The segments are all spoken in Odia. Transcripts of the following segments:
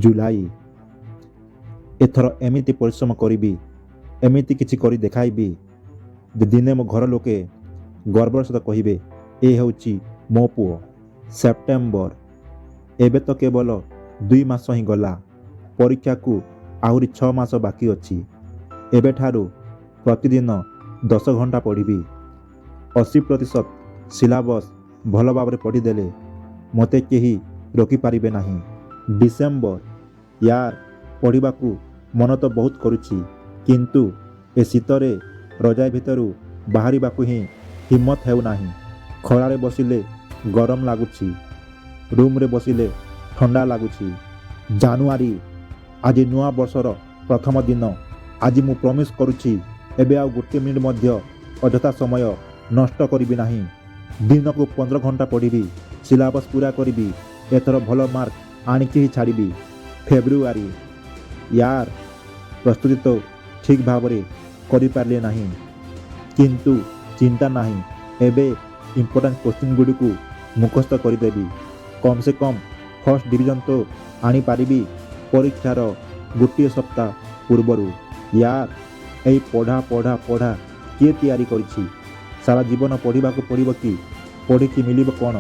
ଜୁଲାଇ, ଏଥର ଏମିତି ପରିଶ୍ରମ କରିବି, ଏମିତି କିଛି କରି ଦେଖାଇବି ଯେ ଦିନେ ମୋ ଘର ଲୋକେ ଗର୍ବର ସହିତ କହିବେ, ଏ ହେଉଛି ମୋ ପୁଅ। ସେପ୍ଟେମ୍ବର, ଏବେ ତ କେବଳ 2 ମାସ ହିଁ ଗଲା, ପରୀକ୍ଷାକୁ ଆହୁରି 6 ମାସ ବାକି ଅଛି। ଏବେଠାରୁ ପ୍ରତିଦିନ 10 ଘଣ୍ଟା ପଢ଼ିବି। 80% ସିଲାବସ୍ ଭଲ ଭାବରେ ପଢ଼ିଦେଲେ ମୋତେ କେହି ରୋକିପାରିବେ ନାହିଁ। ଡିସେମ୍ବର, ୟାର, ପଢ଼ିବାକୁ ମନ ତ ବହୁତ କରୁଛି, କିନ୍ତୁ ଏ ଶୀତରେ ରଜାଇ ଭିତରୁ ବାହାରିବାକୁ ହିଁ ହିମ୍ମତ ହେଉନାହିଁ। ଖରାରେ ବସିଲେ ଗରମ ଲାଗୁଛି, ରୁମ୍ରେ ବସିଲେ ଥଣ୍ଡା ଲାଗୁଛି। ଜାନୁଆରୀ, ଆଜି ନୂଆ ବର୍ଷର ପ୍ରଥମ ଦିନ। ଆଜି ମୁଁ ପ୍ରମିସ୍ କରୁଛି, ଏବେ ଆଉ ଗୋଟିଏ ମିନିଟ୍ ମଧ୍ୟ ଅଯଥା ସମୟ ନଷ୍ଟ କରିବି ନାହିଁ। ଦିନକୁ 15 ଘଣ୍ଟା ପଢ଼ିବି, ସିଲାବସ୍ ପୁରା କରିବି, ଏଥର ଭଲ ମାର୍କ ଆଣିକି ହିଁ ଛାଡ଼ିବି। ଫେବୃଆରୀ, ୟାର, ପ୍ରସ୍ତୁତି ତ ଠିକ୍ ଭାବରେ କରିପାରିଲି ନାହିଁ, କିନ୍ତୁ ଚିନ୍ତା ନାହିଁ। ଏବେ ଇମ୍ପୋର୍ଟାଣ୍ଟ କୋଶ୍ଚିନ୍ ଗୁଡ଼ିକୁ ମୁଖସ୍ଥ କରିଦେବି। କମ୍ ସେ କମ୍ ଫର୍ଷ୍ଟ ଡିଭିଜନ୍ ତ ଆଣିପାରିବି ପରୀକ୍ଷାର ଗୋଟିଏ ସପ୍ତାହ ପୂର୍ବରୁ। ୟାର, ଏଇ ପଢ଼ା, ପଢ଼ା, ପଢ଼ା କିଏ ତିଆରି କରିଛି? ସାରା ଜୀବନ ପଢ଼ିବାକୁ ପଡ଼ିବ କି? ପଢ଼ିକି ମିଳିବ କ'ଣ?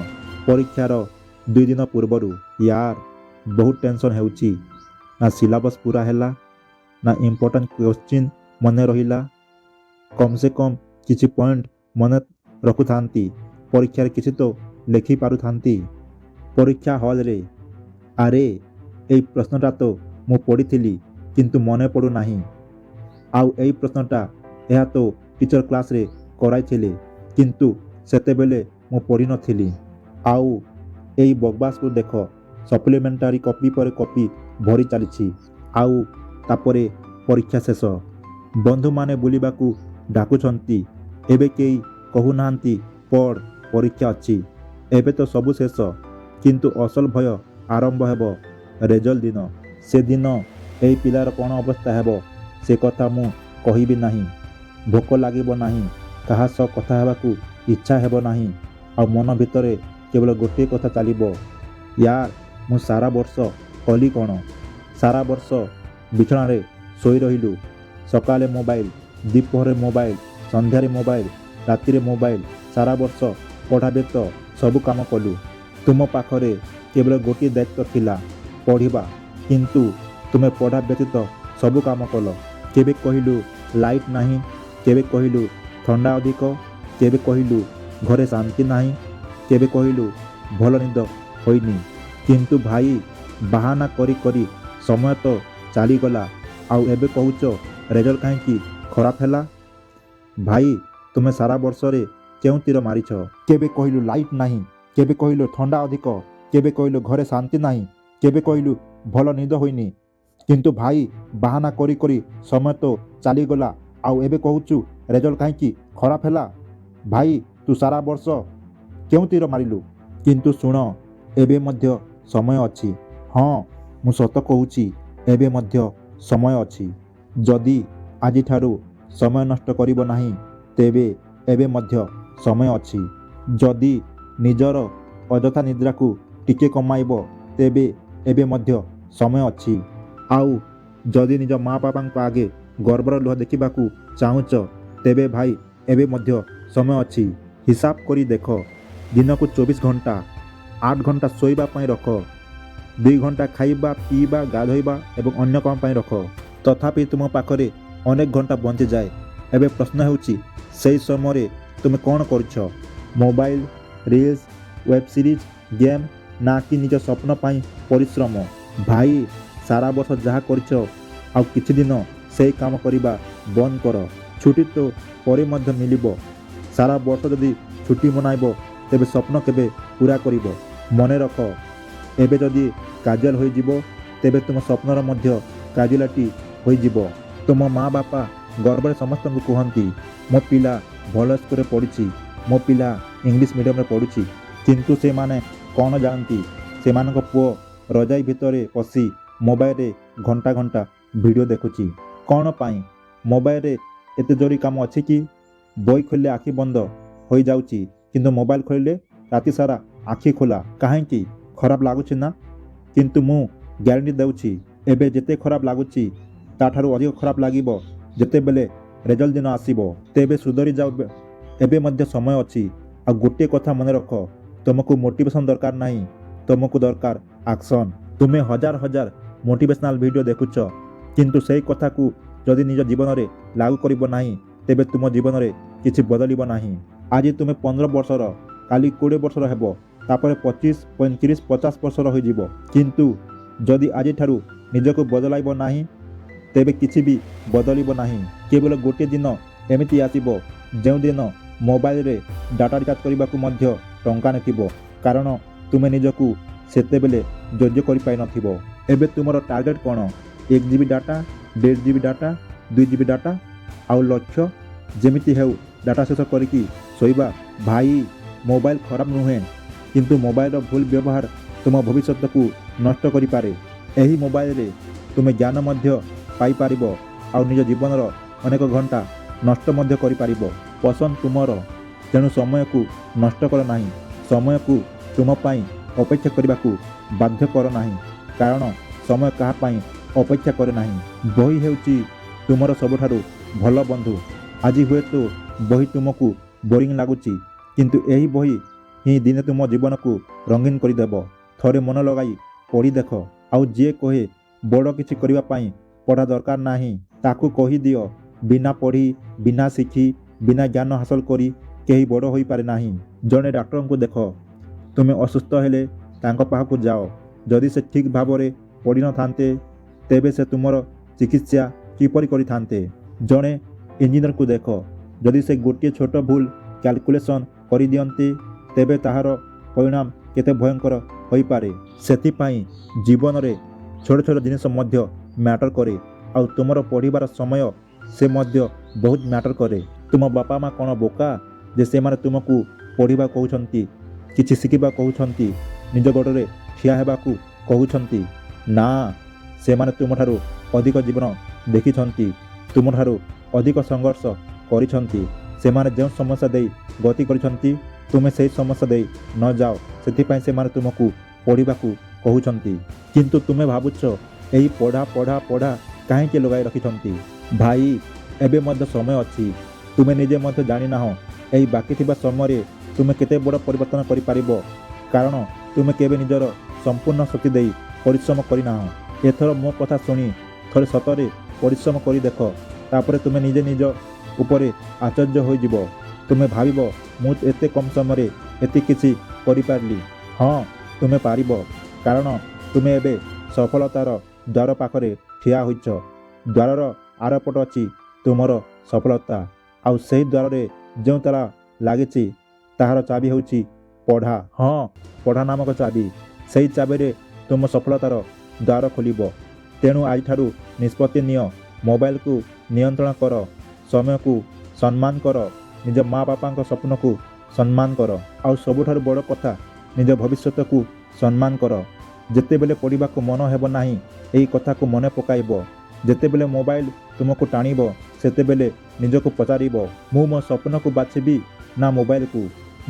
ପରୀକ୍ଷାର 2 ଦିନ ପୂର୍ବରୁ, ୟାର, ବହୁତ ଟେନସନ୍ ହେଉଛି। ନା ସିଲାବସ୍ ପୁରା ହେଲା, ନା ଇମ୍ପୋର୍ଟାଣ୍ଟ କୋଶ୍ଚିନ୍ ମନେ ରହିଲା। କମ୍ ସେ କମ୍ କିଛି ପଏଣ୍ଟ ମନେ ରଖୁଥାନ୍ତି, ପରୀକ୍ଷାରେ କିଛି ତ ଲେଖିପାରୁଥାନ୍ତି। ପରୀକ୍ଷା ହଲ୍ରେ, ଆରେ, ଏଇ ପ୍ରଶ୍ନଟା ତ ମୁଁ ପଢ଼ିଥିଲି, କିନ୍ତୁ ମନେ ପଡ଼ୁନାହିଁ। ଆଉ ଏଇ ପ୍ରଶ୍ନଟା, ଏହା ତ ଟିଚର୍ କ୍ଲାସ୍ରେ କରାଇଥିଲେ, କିନ୍ତୁ ସେତେବେଳେ ମୁଁ ପଢ଼ିନଥିଲି। ଆଉ ଏଇ ବକବାସକୁ ଦେଖ, ସପ୍ଲିମେଣ୍ଟାରୀ କପି ପରେ କପି ଭରି ଚାଲିଛି। ଆଉ ତାପରେ ପରୀକ୍ଷା ଶେଷ। ବନ୍ଧୁମାନେ ବୁଲିବାକୁ ଡାକୁଛନ୍ତି। ଏବେ କେହି କହୁନାହାନ୍ତି, ପଢ଼, ପରୀକ୍ଷା ଅଛି। ଏବେ ତ ସବୁ ଶେଷ, କିନ୍ତୁ ଅସଲ ଭୟ ଆରମ୍ଭ ହେବ ରେଜଲ୍ଟ ଦିନ। ସେଦିନ ଏଇ ପିଲାର କ'ଣ ଅବସ୍ଥା ହେବ, ସେ କଥା ମୁଁ କହିବି ନାହିଁ। ଭୋକ ଲାଗିବ ନାହିଁ, କାହା ସହ କଥା ହେବାକୁ ଇଚ୍ଛା ହେବ ନାହିଁ, ଆଉ ମନ ଭିତରେ କେବଳ ଗୋଟିଏ କଥା ଚାଲିବ, ୟାର, ମୁଁ ସାରା ବର୍ଷ କଲି କ'ଣ? ସାରା ବର୍ଷ ବିଛଣାରେ ଶୋଇ ରହିଲୁ। ସକାଳେ ମୋବାଇଲ, ଦ୍ୱିପହରେ ମୋବାଇଲ, ସନ୍ଧ୍ୟାରେ ମୋବାଇଲ, ରାତିରେ ମୋବାଇଲ। ସାରା ବର୍ଷ ପଢ଼ା ବ୍ୟତୀତ ସବୁ କାମ କଲୁ। ତୁମ ପାଖରେ କେବଳ ଗୋଟିଏ ଦାୟିତ୍ୱ ଥିଲା, ପଢ଼ିବା। କିନ୍ତୁ ତୁମେ ପଢ଼ା ବ୍ୟତୀତ ସବୁ କାମ କଲ। କେବେ କହିଲୁ ଲାଇଟ୍ ନାହିଁ, କେବେ କହିଲୁ ଥଣ୍ଡା ଅଧିକ, କେବେ କହିଲୁ ଘରେ ଶାନ୍ତି ନାହିଁ, କେବେ କହିଲୁ ଭଲ ନିଦ ହୋଇନି। କିନ୍ତୁ ଭାଇ, ବାହାନା କରି କରି ସମୟ ତ ଚାଲିଗଲା, ଆଉ ଏବେ କହୁଛ ରେଜଲ୍ଟ କାହିଁକି ଖରାପ ହେଲା? ଭାଇ, ତୁମେ ସାରା ବର୍ଷରେ କେଉଁ ତୀର ମାରିଛ? କେବେ କହିଲୁ ଲାଇଟ୍ ନାହିଁ, କେବେ କହିଲୁ ଥଣ୍ଡା ଅଧିକ, କେବେ କହିଲୁ ଘରେ ଶାନ୍ତି ନାହିଁ, କେବେ କହିଲୁ ଭଲ ନିଦ ହୋଇନି। କିନ୍ତୁ ଭାଇ, ବାହାନା କରି କରି ସମୟ ତ ଚାଲିଗଲା, ଆଉ ଏବେ କହୁଛୁ ରେଜଲ୍ଟ କାହିଁକି ଖରାପ ହେଲା? ଭାଇ, ତୁ ସାରା ବର୍ଷ କେଉଁ ତୀର ମାରିଲୁ? କିନ୍ତୁ ଶୁଣ, ଏବେ ମଧ୍ୟ ସମୟ ଅଛି। ହଁ, ମୁଁ ସତ କହୁଛି, ଏବେ ମଧ୍ୟ ସମୟ ଅଛି। ଯଦି ଆଜିଠାରୁ ସମୟ ନଷ୍ଟ କରିବ ନାହିଁ, ତେବେ ଏବେ ମଧ୍ୟ ସମୟ ଅଛି। ଯଦି ନିଜର ଅଯଥା ନିଦ୍ରାକୁ ଟିକେ କମାଇବ, ତେବେ ଏବେ ମଧ୍ୟ ସମୟ ଅଛି। ଆଉ ଯଦି ନିଜ ମା ବାପାଙ୍କ ଆଗେ ଗର୍ବର ଲୁହ ଦେଖିବାକୁ ଚାହୁଁଛ, ତେବେ ଭାଇ, ଏବେ ମଧ୍ୟ ସମୟ ଅଛି। ହିସାବ କରି ଦେଖ, ଦିନକୁ 24 ଘଣ୍ଟା। 8 ଘଣ୍ଟା ଶୋଇବା ପାଇଁ ରଖ, 2 ଘଣ୍ଟା ଖାଇବା, ପିଇବା, ଗାଧୋଇବା ଏବଂ ଅନ୍ୟ କାମ ପାଇଁ ରଖ। ତଥାପି ତୁମ ପାଖରେ ଅନେକ ଘଣ୍ଟା ବଞ୍ଚିଯାଏ। ଏବେ ପ୍ରଶ୍ନ ହେଉଛି, ସେହି ସମୟରେ ତୁମେ କ'ଣ କରୁଛ? Mobile, reels, web series, game, ନା କି ନିଜ ସ୍ୱପ୍ନ ପାଇଁ ପରିଶ୍ରମ? ଭାଇ, ସାରା ବର୍ଷ ଯାହା କରିଛ, ଆଉ କିଛି ଦିନ ସେଇ କାମ କରିବା ବନ୍ଦ କର। ଛୁଟି ତ ପରେ ମଧ୍ୟ ମିଳିବ। ସାରା ବର୍ଷ ଯଦି ଛୁଟି ମନାଇବ, ତେବେ ସ୍ୱପ୍ନ କେବେ ପୁରା କରିବ? ମନେ ରଖ, ଏବେ ଯଦି କାଜୁଆଲ ହୋଇଯିବ, ତେବେ ତୁମ ସ୍ୱପ୍ନର ମଧ୍ୟ କାଜୁଆଲିଟି ହୋଇଯିବ। ତୁମ ମା ବାପା ଗର୍ବରେ ସମସ୍ତଙ୍କୁ କୁହନ୍ତି, ମୋ ପିଲା ଭଲ ସ୍କୁଲରେ ପଢ଼ୁଛି, ମୋ ପିଲା ଇଂଲିଶ ମିଡ଼ିୟମରେ ପଢ଼ୁଛି। କିନ୍ତୁ ସେମାନେ କ'ଣ ଜାଣନ୍ତି, ସେମାନଙ୍କ ପୁଅ ରଜାଇ ଭିତରେ ପଶି ମୋବାଇଲରେ ଘଣ୍ଟା ଘଣ୍ଟା ଭିଡ଼ିଓ ଦେଖୁଛି? କ'ଣ ପାଇଁ? ମୋବାଇଲରେ ଏତେ ଜରୁରୀ କାମ ଅଛି କି? ବହି ଖୋଲିଲେ ଆଖି ବନ୍ଦ ହୋଇଯାଉଛି, କିନ୍ତୁ ମୋବାଇଲ ଖୋଲିଲେ ରାତି ସାରା ଆଖି ଖୋଲା କାହିଁକି? ଖରାପ ଲାଗୁଛି ନା? କିନ୍ତୁ ମୁଁ ଗ୍ୟାରେଣ୍ଟି ଦେଉଛି, ଏବେ ଯେତେ ଖରାପ ଲାଗୁଛି, ତାଠାରୁ ଅଧିକ ଖରାପ ଲାଗିବ ଯେତେବେଳେ ରେଜଲ୍ଟ ଦିନ ଆସିବ। ତେବେ ସୁଧରି ଯାଅ, ଏବେ ମଧ୍ୟ ସମୟ ଅଛି। ଆଉ ଗୋଟିଏ କଥା ମନେ ରଖ, ତୁମକୁ ମୋଟିଭେସନ୍ ଦରକାର ନାହିଁ, ତୁମକୁ ଦରକାର ଆକ୍ସନ୍। ତୁମେ ହଜାର ହଜାର ମୋଟିଭେସନାଲ୍ ଭିଡ଼ିଓ ଦେଖୁଛ, କିନ୍ତୁ ସେଇ କଥାକୁ ଯଦି ନିଜ ଜୀବନରେ ଲାଗୁ କରିବ ନାହିଁ, ତେବେ ତୁମ ଜୀବନରେ କିଛି ବଦଳିବ ନାହିଁ। ଆଜି ତୁମେ 15 ବର୍ଷର, କାଲି 20 ବର୍ଷର ହେବ, ତାପରେ 25, 35, 50 ବର୍ଷର ହୋଇଯିବ। କିନ୍ତୁ ଯଦି ଆଜିଠାରୁ ନିଜକୁ ବଦଳାଇବ ନାହିଁ, ତେବେ କିଛି ବି ବଦଳିବ ନାହିଁ। କେବଳ ଗୋଟିଏ ଦିନ ଏମିତି ଆସିବ, ଯେଉଁଦିନ ମୋବାଇଲରେ ଡାଟା ରିଚାର୍ଜ କରିବାକୁ ମଧ୍ୟ ଟଙ୍କା ନଥିବ, କାରଣ ତୁମେ ନିଜକୁ ସେତେବେଳେ ଯୋଗ୍ୟ କରିପାରିନଥିବ। ଏବେ ତୁମର ଟାର୍ଗେଟ୍ କ'ଣ? 1 GB data, 1.5 GB data, 2 GB data? ଆଉ ଲକ୍ଷ୍ୟ ଯେମିତି ହେଉ ଡାଟା ଶେଷ କରିକି ଶୋଇବା? ଭାଇ, ମୋବାଇଲ ଖରାପ ନୁହେଁ, କିନ୍ତୁ ମୋବାଇଲର ଭୁଲ ବ୍ୟବହାର ତୁମ ଭବିଷ୍ୟତକୁ ନଷ୍ଟ କରିପାରେ। ଏହି ମୋବାଇଲରେ ତୁମେ ଜ୍ଞାନ ମଧ୍ୟ ପାଇପାରିବ ଆଉ ନିଜ ଜୀବନର ଅନେକ ଘଣ୍ଟା ନଷ୍ଟ ମଧ୍ୟ କରିପାରିବ। ପସନ୍ଦ ତୁମର। ତେଣୁ ସମୟକୁ ନଷ୍ଟ କର ନାହିଁ। ସମୟକୁ ତୁମ ପାଇଁ ଅପେକ୍ଷା କରିବାକୁ ବାଧ୍ୟ କର ନାହିଁ, କାରଣ ସମୟ କାହା ପାଇଁ ଅପେକ୍ଷା କରେ ନାହିଁ। ବହି ହେଉଛି ତୁମର ସବୁଠାରୁ ଭଲ ବନ୍ଧୁ। ଆଜି ହୁଏତ ବହି ତୁମକୁ ବୋରିଂ ଲାଗୁଛି, କିନ୍ତୁ ଏହି ବହି ହିଁ ଦିନେ ତୁମ ଜୀବନକୁ ରଙ୍ଗୀନ କରିଦେବ। ଥରେ ମନ ଲଗାଇ ପଢ଼ି ଦେଖ। ଆଉ ଯିଏ କହେ ବଡ଼ କିଛି କରିବା ପାଇଁ ପଢ଼ା ଦରକାର ନାହିଁ, ତାକୁ କହିଦିଅ, ବିନା ପଢ଼ି, ବିନା ଶିଖି, ବିନା ଜ୍ଞାନ ହାସଲ କରି କେହି ବଡ଼ ହୋଇପାରେ ନାହିଁ। ଜଣେ ଡାକ୍ତରଙ୍କୁ ଦେଖ। ତୁମେ ଅସୁସ୍ଥ ହେଲେ ତାଙ୍କ ପାଖକୁ ଯାଅ। ଯଦି ସେ ଠିକ୍ ଭାବରେ ପଢ଼ିନଥାନ୍ତେ, ତେବେ ସେ ତୁମର ଚିକିତ୍ସା କିପରି କରିଥାନ୍ତେ? ଜଣେ ଇଞ୍ଜିନିୟରକୁ ଦେଖ। ଯଦି ସେ ଗୋଟିଏ ଛୋଟ ଭୁଲ କ୍ୟାଲକୁଲେସନ୍ କରିଦିଅନ୍ତି, ତେବେ ତାହାର ପରିଣାମ କେତେ ଭୟଙ୍କର ହୋଇପାରେ। ସେଥିପାଇଁ ଜୀବନରେ ଛୋଟ ଛୋଟ ଜିନିଷ ମଧ୍ୟ ମ୍ୟାଟର୍ କରେ। ଆଉ ତୁମର ପଢ଼ିବାର ସମୟ, ସେ ମଧ୍ୟ ବହୁତ ମ୍ୟାଟର୍ କରେ। ତୁମ ବାପା ମା' କ'ଣ ବୋକା ଯେ ସେମାନେ ତୁମକୁ ପଢ଼ିବା କହୁଛନ୍ତି, କିଛି ଶିଖିବା କହୁଛନ୍ତି, ନିଜ ଗୋଡ଼ରେ ଠିଆ ହେବାକୁ କହୁଛନ୍ତି? ନା, ସେମାନେ ତୁମଠାରୁ ଅଧିକ ଜୀବନ ଦେଖିଛନ୍ତି, ତୁମଠାରୁ ଅଧିକ ସଂଘର୍ଷ କରିଛନ୍ତି। ସେମାନେ ଯେଉଁ ସମସ୍ୟା ଦେଇ ଗତି କରିଛନ୍ତି, ତୁମେ ସେହି ସମସ୍ୟା ଦେଇ ନ ଯାଅ, ସେଥିପାଇଁ ସେମାନେ ତୁମକୁ ପଢ଼ିବାକୁ କହୁଛନ୍ତି। କିନ୍ତୁ ତୁମେ ଭାବୁଛ, ଏହି ପଢ଼ା, ପଢ଼ା, ପଢ଼ା କାହିଁକି ଲଗାଇ ରଖିଛନ୍ତି? ଭାଇ, ଏବେ ମଧ୍ୟ ସମୟ ଅଛି। ତୁମେ ନିଜେ ମଧ୍ୟ ଜାଣିନାହଁ, ଏହି ବାକି ଥିବା ସମୟରେ ତୁମେ କେତେ ବଡ଼ ପରିବର୍ତ୍ତନ କରିପାରିବ, କାରଣ ତୁମେ କେବେ ନିଜର ସମ୍ପୂର୍ଣ୍ଣ ଶକ୍ତି ଦେଇ ପରିଶ୍ରମ କରିନାହଁ। ଏଥର ମୋ କଥା ଶୁଣି ଥରେ ସତରେ ପରିଶ୍ରମ କରି ଦେଖ। ତାପରେ ତୁମେ ନିଜେ ନିଜ ଉପରେ ଆଶ୍ଚର୍ଯ୍ୟ ହୋଇଯିବ। ତୁମେ ଭାବିବ, ମୁଁ ଏତେ କମ୍ ସମୟରେ ଏତେ କିଛି କରିପାରିଲି? ହଁ, ତୁମେ ପାରିବ, କାରଣ ତୁମେ ଏବେ ସଫଳତାର ଦ୍ୱାର ପାଖରେ ଠିଆ ହୋଇଛ। ଦ୍ୱାରର ଆରପଟ ଅଛି ତୁମର ସଫଳତା। ଆଉ ସେହି ଦ୍ୱାରରେ ଯେଉଁ ତାଲା ଲାଗିଛି, ତାହାର ଚାବି ହେଉଛି ପଢ଼ା। ହଁ, ପଢ଼ା ନାମକ ଚାବି। ସେହି ଚାବିରେ ତୁମ ସଫଳତାର ଦ୍ୱାର ଖୋଲିବ। ତେଣୁ ଆଜିଠାରୁ ନିଷ୍ପତ୍ତି ନିଅ। ମୋବାଇଲକୁ ନିୟନ୍ତ୍ରଣ କର, ସମୟକୁ ସମ୍ମାନ କର, ନିଜ ମା ବାପାଙ୍କ ସ୍ୱପ୍ନକୁ ସମ୍ମାନ କର, ଆଉ ସବୁଠାରୁ ବଡ଼ କଥା, ନିଜ ଭବିଷ୍ୟତକୁ ସମ୍ମାନ କର। ଯେତେବେଳେ ପଢ଼ିବାକୁ ମନ ହେବ ନାହିଁ, ଏହି କଥାକୁ ମନେ ପକାଇବ। ଯେତେବେଳେ ମୋବାଇଲ ତୁମକୁ ଟାଣିବ, ସେତେବେଳେ ନିଜକୁ ପଚାରିବ, ମୁଁ ମୋ ସ୍ୱପ୍ନକୁ ବାଛିବି ନା ମୋବାଇଲକୁ?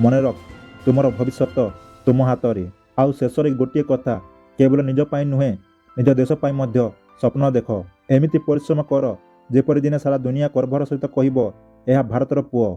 ମନେ ରଖ, ତୁମର ଭବିଷ୍ୟତ ତୁମ ହାତରେ। ଆଉ ଶେଷରେ ଗୋଟିଏ କଥା, କେବଳ ନିଜ ପାଇଁ ନୁହେଁ, ନିଜ ଦେଶ ପାଇଁ ମଧ୍ୟ ସ୍ୱପ୍ନ ଦେଖ। ଏମିତି ପରିଶ୍ରମ କର, ଯେପରି ଦିନେ ସାରା ଦୁନିଆ ଗର୍ବର ସହିତ କହିବ, ଏହା ଭାରତର ପୁଅ।